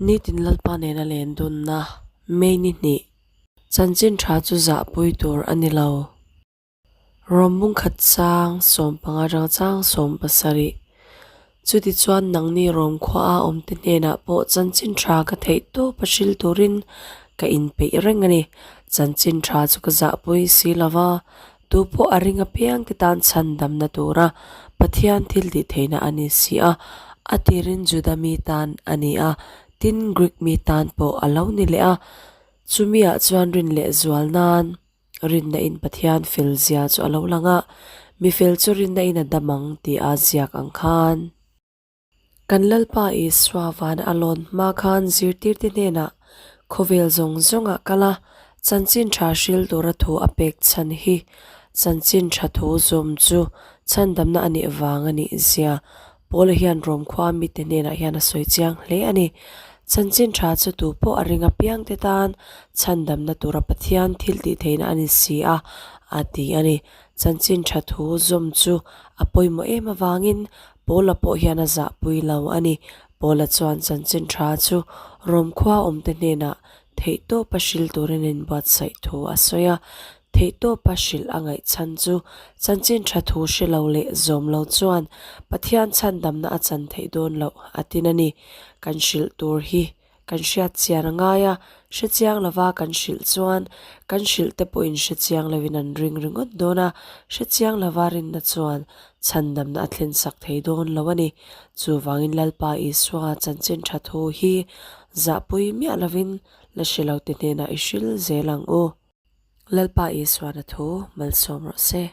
Nitin Lalpa nena len dunna May ni hnih chanchin tha chu zahpui tur a ni lo. Rawm bungkhat chang 15 atanga chang 17. Chuti chuan nangni Rawm khuaa awmte hnenah pawh chanchin tha ka theih tawp a hril turin ka inpeih reng a ni. Chanchin tha chu ka zahpui si lova, tu pawh a ring apiangte tan chhandamna tura Pathian thil tih theihna a ni si a, a tirin Juda mi tan a ni a, tin Greek mi tan pawh a lo ni leh a. Chumiah chuan rin leh zual nan Rinna in Pathian fel zia chu a lo lang a, mi fel chu rinna in a dam ang tih a ziak ang khan. Kan Lalpa Isua vana a lawn hma khan zirtirte hnenah khawvel zawng zawngah kal a, chanchin tha hril tura thu a pek chhan hi chanchin tha thu zawm chu chhandamna a nih vang a nih zia Paula hian Rom khua mite hnenah hian a sawi chiang hle a ni. Chanchin tha chu tu pawh a ring apiangte tan chhandamna tura Pathian thil tih theihna a ni si a, a ti a ni. Chanchin tha thu zawm chu a pawimawh em avangin Paula pawh hian a zahpui lo a ni. Paula chuan chanchin tha chu Rom khua awmte hnenah theihtawpa hril turin a inbuatsaih thu a sawi a. Theihtawpa hrilh a ngaih chhan chu chanchin tha thu hre lo leh zawm lo chuan Pathian chhandamna a chan theih dawn loh a tin a ni. Kan hrilh tur hi kan hriat chian a ngai a, hre chiang lova kan hrilh chuan kan hrilh te pawhin hre chiang lovin an ring ringawt dawn a, hre chiang lova rinna chuan chhandamna a thlen sak thei dawn lo a ni. Chuvangin Lalpa Isua chanchin tha thu hi zahpui miah lovin la hre lo te hnenah i hril zel ang u. Lalpa Isuana thu malsawm rawh se.